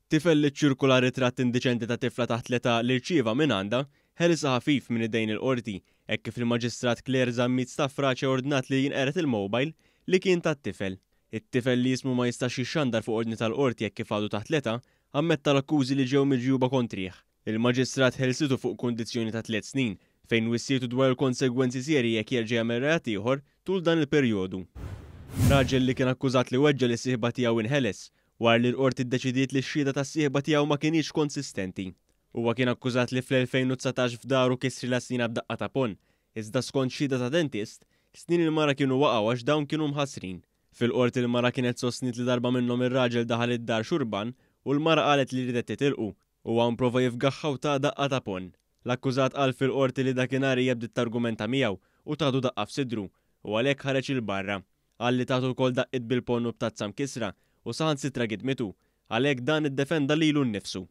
Tifel li ċċirkola ritratt indiċenti ta' tifla taħt l-età li rċieva mingħandha, ħelisha ħafif minn idejn il-Qorti, hekk kif il-Maġistrat Claire Zammit Stafrace ordnat li jinqered il-mobile li kien tat-tifel. It-tifel li ismu ma jistax jixxandar fuq ordni tal-Qorti hekk kif għadu taħt l-età, ammetta l-akkużi li ġew miġjuba kontrih. Il-Maġistrat ħelsitu fuq kundizzjoni ta' tliet snin, fejn wissietu dwar il-konsegwenzi serji jekk jerġa' jagħmel reat ieħor tul dan il-perjodu. Raġel li kien akkużat li weġġa' lis-sieħba tiegħu inħeles wara li l-Qorti ddeċidiet li x-xhieda tas-sieħba tiegħu ma kinitx konsistenti. Huwa kien akkużat li fl-2019 f'daru kissrilha snienha b'daqqa ta' ponn, iżda skont xhieda ta' dentist, snien il-mara kienu waqgħu għax dawn kienu mħassrin. Fil-Qorti l-mara kienet sostniet li darba minnhom ir-raġel daħal id-dar xurban u l-mara qalet li riedet titilqu u hawn prova jifgagħha u taha daqqa ta' ponn. L-akkużat qal fil-Qorti li dakinhar hija bdiet targumenta miegħu u tatu daqqa f'sidru u għalhekk ħareġ 'il barra. Qal li tatu wkoll daqqiet bil-ponn u b'tazza mkissra u saħansitra gidmitu, għalhekk dan iddefenda lilu nnifsu.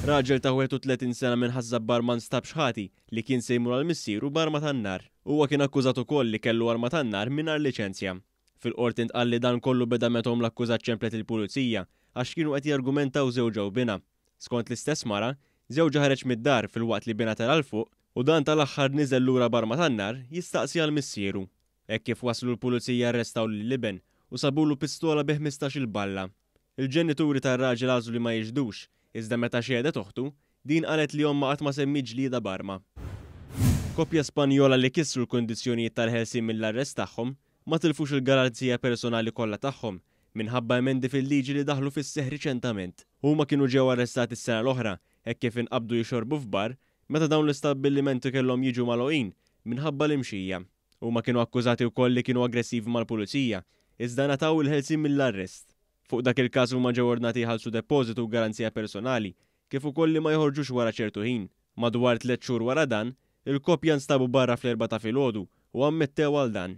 Raġel ta' 31 sena minn Ħaż-Żabbar ma nstabx ħati li kien se jmur għal missieru b'arma tan-nar. Huwa kien akkużat ukoll li kellu arma tan-nar mingħajr liċenzja. Fil-Qorti ntqal li dan kollu beda meta omm l-akkużat ċemplet lill-Pulizija għax kienu qed jargumentaw żewġha u binha. Skont l-istess mara, żewġha ħareġ mid-dar filwaqt li binha tela' 'l fuq u dan tal-aħħar niżel lura b'arma tan-nar jistaqsi għal missieru. Hekk kif waslu l-Pulizija arrestaw lill-iben u sabulu pistola bi 15-il balla. Il-ġenituri tar-raġel għażlu li ma jixhdux, iżda meta xehdet oħtu, din qalet li ommha qatt ma semmiet ġlieda b'arma. Koppja Spanjola li kisru l-kundizzjonijiet tal-ħelsien mill-arrest tagħhom ma tilfux il-garanzija personali kollha tagħhom minħabba emendi fil-liġi li daħlu fis-seħħ riċentament. Huma kienu ġew arrestati s-sena l-oħra hekk kif inqabdu jixorbu f'bar meta dawn l-istabbilimenti kellhom jiġu magħluqin minħabba l-imxija. Huma kienu akkużati wkoll li kienu aggressivi mal-pulizija, iżda ngħataw il-ħelsien mill-arrest. Fuq dak il-każ huma ġew ordnati jħallsu depożitu u garanzija personali, kif ukoll li ma joħorġux wara ċertu ħin. Madwar tliet xhur wara dan, il-koppja nstabu barra fl-Erbgħa ta' filgħodu u ammettew għal dan.